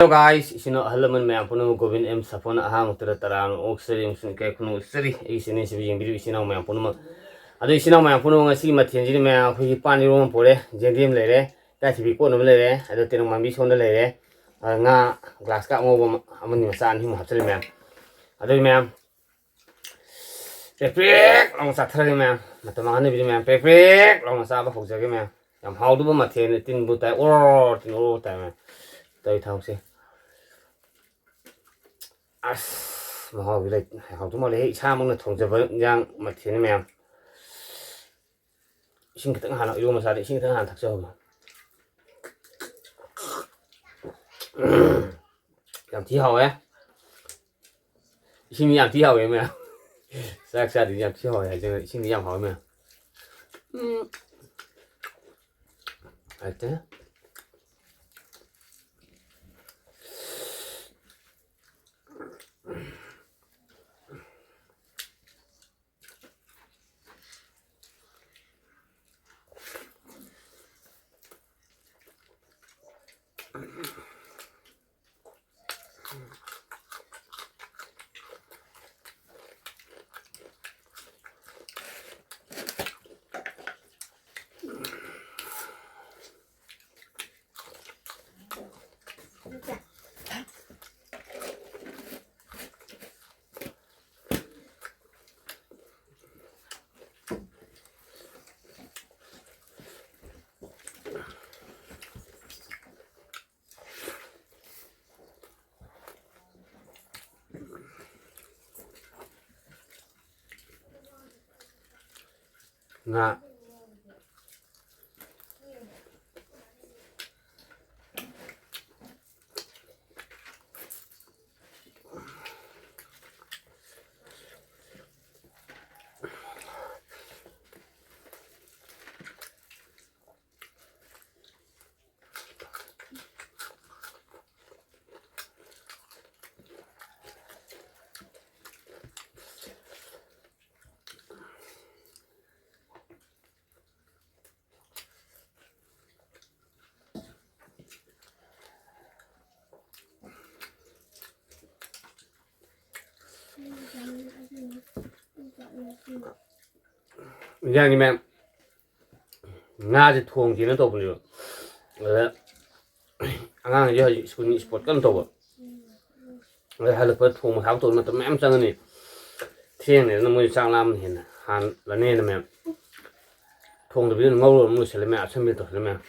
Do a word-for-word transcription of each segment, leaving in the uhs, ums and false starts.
Hello guys, ꯏꯆꯤꯟ ꯏꯅꯥꯎ ꯑꯍꯜ ꯂꯃꯟ ꯃꯌꯥꯝ ꯄꯨꯝꯅꯃꯛ, ꯒꯣꯕꯤꯟ ꯑꯦꯝ ꯁꯥꯐꯣꯟꯅ ꯑꯍꯥꯟꯕ ꯃꯛꯇꯗ ꯇꯔꯥꯝꯅ ꯑꯣꯛꯆꯔꯤ ꯑꯃꯁꯨꯡ ꯏꯀꯥꯏ ꯈꯨꯝꯅꯅ ꯎꯠꯆꯔꯤ꯫ ꯑꯩꯒꯤ channel ꯁꯤꯕꯨ ꯌꯦꯡꯕꯤꯔꯤꯕ ꯏꯆꯤꯟ ꯏꯅꯥꯎ ꯃꯌꯥꯝ ꯄꯨꯝꯅꯃꯛ꯫ ꯑꯗꯣ ꯏꯆꯤꯟ ꯏꯅꯥꯎ ꯃꯌꯥꯝ ꯄꯨꯝꯅꯃꯛ, ꯉꯁꯤꯒꯤ ꯃꯊꯦꯜꯁꯤꯗꯤ ꯃꯌꯥꯝ ꯑꯩꯈꯣꯏꯒꯤ ꯄꯥꯟ ꯏꯔꯣꯝꯕ ꯄꯨꯔꯦ, ꯌꯦꯟꯗꯦꯝ ꯂꯩꯔꯦ, ꯏꯀꯥꯏꯊꯤꯕꯤ ꯀꯣꯠꯅꯕ ꯂꯩꯔꯦ, ꯑꯗꯣ ꯇꯦꯅꯧ ꯃꯥꯟꯕꯤ ꯁꯣꯝꯗ ꯂꯩꯔꯦ, ꯑ, ꯉꯥ glass ꯀ ꯑꯉꯧꯕ ꯑꯃ, ꯑꯃꯅꯤ ꯃꯆꯥ ꯑꯅꯤ ꯑꯍꯨꯝ ꯍꯥꯞꯆꯜꯂꯦ ꯃꯌꯥꯝ꯫ ꯑꯗꯨ ꯃꯌꯥꯝ ꯄ꯭ꯔꯦꯛ ꯄ꯭ꯔꯦꯛ ꯂꯥꯎꯅ ꯆꯥꯊꯔꯒꯦ ꯃꯌꯥꯝ꯫ ꯃꯇꯝ ꯃꯥꯡꯍꯟꯗꯕꯤꯗ ꯃꯌꯥꯝ ꯄ꯭ꯔꯦꯛ ꯄ꯭ꯔꯦꯛ ꯂꯥꯎꯅ ꯆꯥꯕ ꯍꯧꯖꯔꯒꯦ ꯃꯌꯥꯝ꯫ ꯌꯥꯝ ꯍꯥꯎꯗꯧꯕ ꯃꯊꯦꯜꯅꯤ꯫ ꯇꯤꯟꯕꯨ ꯇꯥꯏ ꯑꯣꯔꯣ, ꯇꯤꯟ ꯑꯣꯔꯣ ꯇꯥꯏ ꯃꯌꯥꯝ꯫ ꯇꯧꯔꯤ ꯊꯕꯛꯁꯦ꯫ ꯑꯁ, ꯃꯍꯥꯎꯗꯤ ꯂꯩ꯫ ꯍꯥꯎꯗꯧ ꯃꯥꯜꯂꯦꯍꯦ꯫ ꯏꯁꯥꯃꯛꯅ ꯊꯣꯡꯖꯕ ꯏꯟꯖꯥꯡ ꯃꯊꯦꯜꯅꯤ ꯃꯌꯥꯝ꯫ ꯏꯁꯤꯡ ꯈꯤꯇꯪ ꯍꯥꯟꯅ, ꯏꯔꯣꯟ ꯃꯆꯥꯗ ꯏꯁꯤꯡ ꯈꯤꯇꯪ ꯍꯥꯟꯅ ꯊꯛꯆꯍꯧꯒꯦ꯫ ꯌꯥꯝ ꯊꯤ ꯍꯥꯎꯋꯦ꯫ ꯏꯁꯤꯡꯗꯤ ꯌꯥꯝ ꯊꯤ ꯍꯥꯎꯋꯦ ꯃꯌꯥꯝ꯫ ꯆꯥꯛ ꯆꯥꯗꯗꯤ ꯌꯥꯝ ꯊꯤ ꯍꯥꯎꯋꯦ ꯍꯥꯏꯖꯔ-, ꯏꯁꯤꯡꯗꯤ ꯌꯥꯝ ꯍꯥꯎꯋꯦ ꯃꯌꯥꯝ꯫ ꯎꯝ꯫ ꯍꯥꯏꯇꯦ꯫ ꯉꯥ꯫ ꯏꯟꯖꯥꯡꯁꯦ ꯃꯌꯥꯝ, ꯉꯥꯁꯦ ꯊꯣꯡꯒꯦꯅ ꯇꯧꯕꯅꯦꯕ꯫ ꯑꯗ ꯑꯉꯥꯡꯁꯦ ꯍꯧꯖꯤꯛ ꯁ꯭ꯀꯨꯜ ꯁ꯭ꯄꯣꯔꯠ ꯀꯟꯅ ꯇꯧꯕ꯫ ꯑꯗ ꯍꯜꯂꯛꯄꯗ ꯊꯣꯡꯕ ꯊꯥꯛꯄ ꯇꯧꯕꯗ ꯃꯇꯝ ꯃꯌꯥꯝ ꯆꯪꯉꯅꯤ꯫ ꯊꯦꯡꯅꯦꯅ ꯃꯣꯏ ꯆꯥꯛ ꯂꯥꯝꯕꯅ ꯍꯦꯟꯅ ꯍꯥꯜꯂꯅꯦꯅ ꯃꯌꯥꯝ ꯊꯣꯡꯗꯕꯤꯗ ꯑꯗꯨꯝ ꯉꯧꯔꯒ ꯑꯗꯨꯝ ꯂꯣꯏꯁꯤꯜꯂꯦ ꯃꯌꯥꯝ, ꯑꯁꯝꯕꯤꯗ ꯇꯧꯁꯤꯜꯂꯦ ꯃꯌꯥꯝ꯫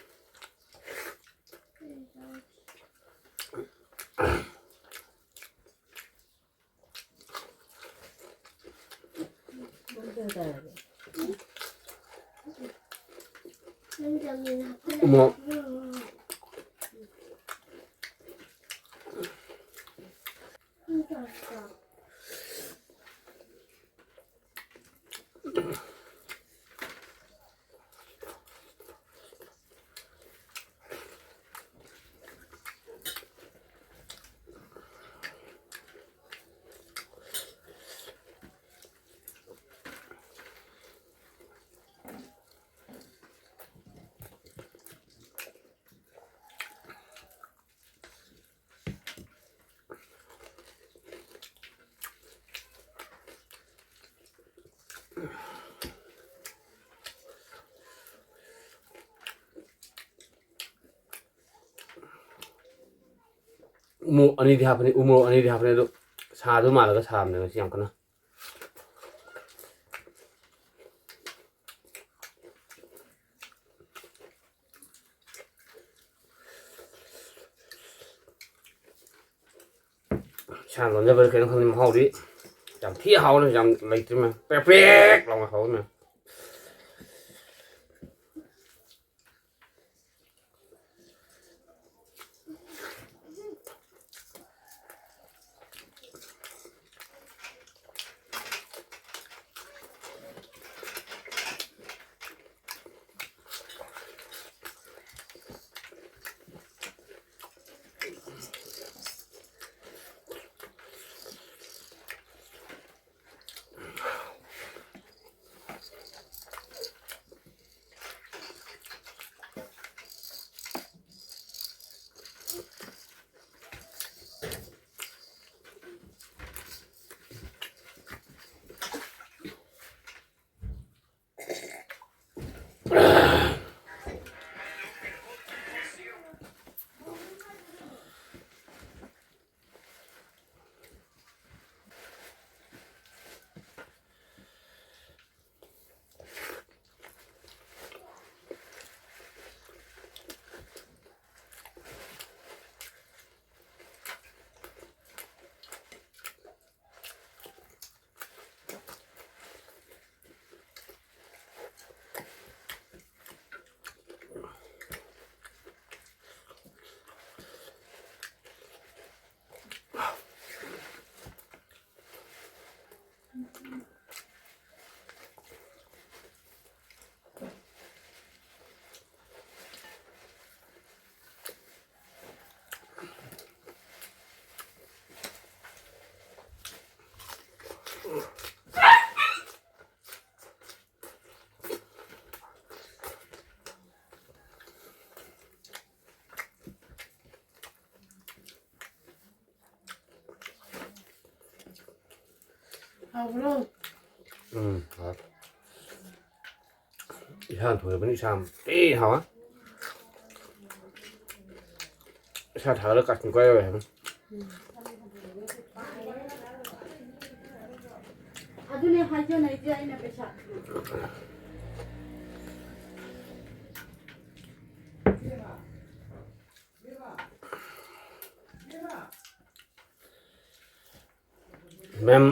ꯎꯃꯣꯔꯣꯛ꯫ ꯎꯃꯣꯔꯣꯛ ꯑꯅꯤꯗꯤ ꯍꯥꯞꯄꯅꯤ, ꯎꯃꯣꯔꯣꯛ ꯑꯅꯤꯗꯤ ꯍꯥꯞꯄꯅꯤ, ꯑꯗꯣ ꯁꯥꯗꯧ ꯃꯥꯜꯂꯒ ꯁꯥꯕꯅꯦ ꯉꯁꯤ ꯌꯥꯝ ꯀꯟꯅ꯫ ꯏꯁꯥꯅ ꯂꯣꯟꯖꯕꯗ ꯀꯩꯅꯣ ꯈꯪꯗꯦ, ꯃꯍꯥꯎꯗꯤ ꯌꯥꯝ ꯊꯤ ꯍꯥꯎꯔꯦ, ꯌꯥꯝ ꯂꯩꯇ꯭ꯔꯤ ꯃꯌꯥꯝ, ꯄ꯭ꯔꯦꯛ ꯄ꯭ꯔꯦꯛ ꯂꯥꯎꯅ ꯍꯥꯎꯔꯦ ꯃꯌꯥꯝ꯫ ꯍꯥꯎꯕ꯭ꯔꯣ? ꯎꯝ, ꯍꯥꯎ꯫ ꯏꯁꯥꯅ ꯊꯣꯡꯖꯕꯅꯤ, ꯏꯁꯥ ꯌꯥꯝ ꯊꯤ ꯍꯥꯎꯋꯦ꯫ ꯏꯁꯥ ꯊꯥꯒꯠꯂ ꯀꯥꯆꯤꯟ ꯀꯣꯏ ꯌꯥꯎꯋꯦ ꯍꯥꯏꯕ꯫ ꯑꯗꯨꯅꯦ ꯍꯥꯏꯖꯅꯩꯁꯦ ꯑꯩꯅ ꯄꯩꯁꯥ꯫ ꯃꯦꯝ,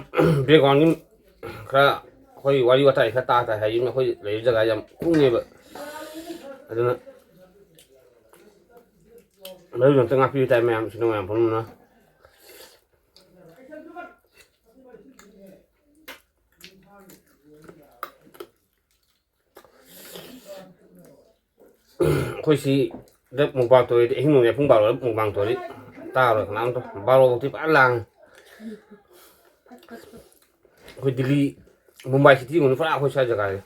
ꯕꯦꯛꯒ꯭ꯔꯥꯎꯟꯒꯤ ꯈꯔ ꯑꯩꯈꯣꯏ ꯋꯥꯔꯤ ꯋꯥꯇꯥꯏ ꯈꯔ ꯇꯥ ꯇꯥꯏ ꯍꯥꯏ, ꯑꯩꯈꯣꯏ ꯂꯩꯔꯤꯕ ꯖꯒꯥ ꯌꯥꯝ ꯀꯨꯡꯉꯦꯕ, ꯑꯗꯨꯅ ꯃꯔꯨꯞ ꯑꯝꯇ ꯉꯥꯛꯄꯤꯌꯨ ꯇꯥꯏ ꯃꯌꯥꯝ, ꯁꯤꯅ ꯃꯌꯥꯝ ꯄꯨꯝꯅꯃꯛꯅ꯫ ꯑꯩꯈꯣꯏ ꯁꯤꯗ ꯃꯨꯛꯕꯥꯡ ꯇꯧꯔꯗꯤ ꯑꯍꯤꯡ ꯅꯣꯡꯌꯥꯏ ꯄꯨꯡ ꯕꯥꯔꯣꯗ ꯃꯨꯛꯕꯥꯡ ꯇꯧꯔꯗꯤ ꯇꯥꯔꯣꯏ ꯀꯅꯥꯝꯇ꯫ ꯕꯥꯔꯣ ꯐꯥꯎꯗꯤ ꯐꯖꯅ ꯂꯥꯡꯉꯤ꯫ ꯑꯩꯈꯣꯏ ꯗꯤꯜꯂꯤ, ꯃꯨꯝꯕꯥꯏ ꯁꯤꯇꯤꯒꯨꯝꯕꯅꯤ ꯄꯨꯔꯥ ꯑꯩꯈꯣꯏ ꯁ꯭ꯋꯥꯏ ꯖꯒꯥꯁꯦ꯫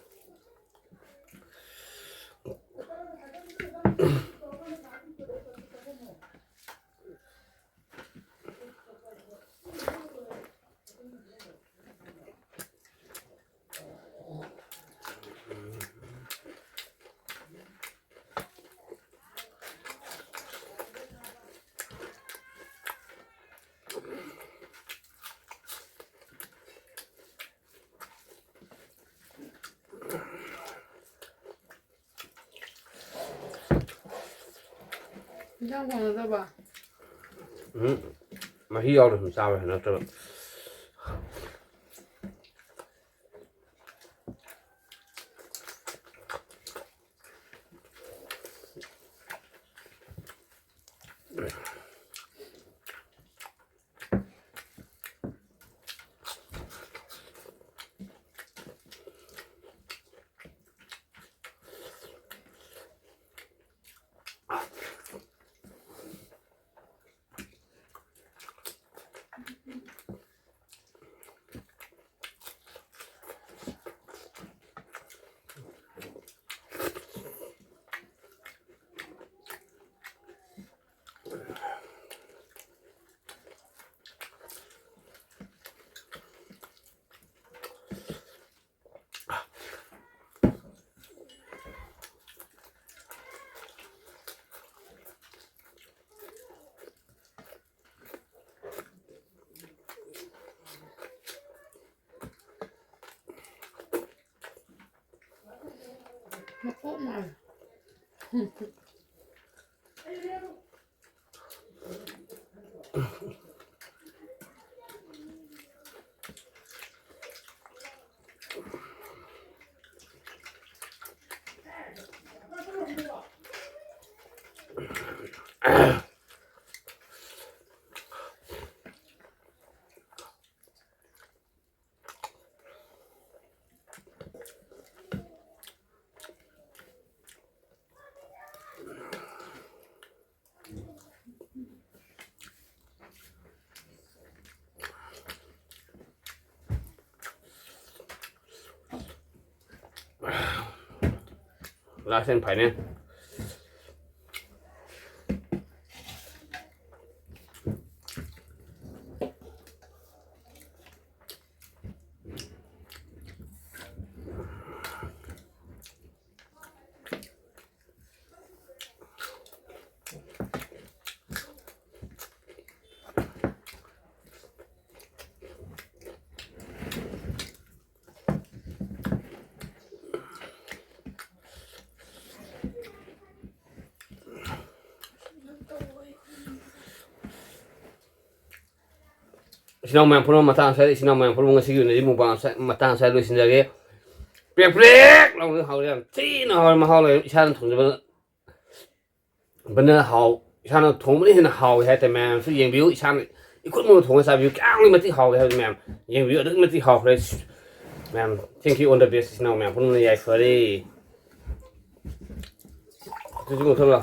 ꯏꯟꯖꯥꯡ ꯊꯣꯡꯅꯗꯕ? ꯎꯝ, ꯃꯍꯤ ꯌꯥꯎꯔ ꯁꯨꯝ ꯆꯥꯕ ꯅꯠꯇꯕ꯫ ꯃꯀꯣꯛ ꯃꯥꯜꯂꯦ꯫ Last and final. ꯏꯆꯤꯟ ꯏꯅꯥꯎ ꯃꯌꯥꯝ ꯄꯨꯝꯅꯃꯛ ꯃꯇꯥꯡ ꯑꯁ꯭ꯋꯥꯏꯗ, ꯏꯆꯤꯟ ꯏꯅꯥꯎ ꯃꯌꯥꯝ ꯄꯨꯝꯅꯃꯛ ꯉꯁꯤꯒꯤ ꯑꯣꯏꯅꯗꯤ ꯃꯨꯛꯕꯥꯡ ꯑꯁ꯭ꯋꯥꯏ-, ꯃꯇꯥꯡ ꯑꯁ꯭ꯋꯥꯏꯗ ꯂꯣꯏꯁꯤꯟꯖꯔꯒꯦ꯫ ꯄ꯭ꯔꯦꯛ ꯄ꯭ꯔꯦꯛ ꯂꯥꯎꯅ ꯍꯥꯎꯔꯦ, ꯌꯥꯝ ꯊꯤꯅ ꯍꯥꯎꯔꯦ, ꯃꯍꯥꯎ ꯂꯩꯔꯦ꯫ ꯏꯁꯥꯅ ꯊꯣꯡꯖꯕ ꯕꯅ ꯍꯥꯎ-, ꯏꯁꯥꯅ ꯊꯣꯡꯕꯅ ꯍꯦꯟꯅ ꯍꯥꯎꯋꯦ ꯍꯥꯏꯇꯥꯔꯦ꯫ ꯃꯌꯥꯝꯁꯨ ꯌꯦꯡꯕꯤꯌꯨ, ꯏꯁꯥꯅ ꯏꯈꯨꯠ ꯃꯈꯨꯠ ꯊꯣꯡꯉ ꯆꯥꯕꯤꯌꯨ, ꯀꯌꯥꯝ ꯃꯇꯤꯛ ꯍꯥꯎꯒꯦ ꯍꯥꯏꯕꯗꯨ ꯃꯌꯥꯝ ꯌꯦꯡꯕꯤꯌꯨ꯫ ꯑꯗꯨꯛꯀꯤ ꯃꯇꯤꯛ ꯍꯥꯎꯈ꯭ꯔꯦ꯫ ꯃꯌꯥꯝ, thank you, all the best, ꯏꯆꯤꯟ ꯏꯅꯥꯎ ꯃꯌꯥꯝ ꯄꯨꯝꯅꯃꯛ ꯌꯥꯏꯐꯔꯦ꯫ ꯑꯗꯨꯗꯤ ꯃꯨꯊꯠꯂꯣ꯫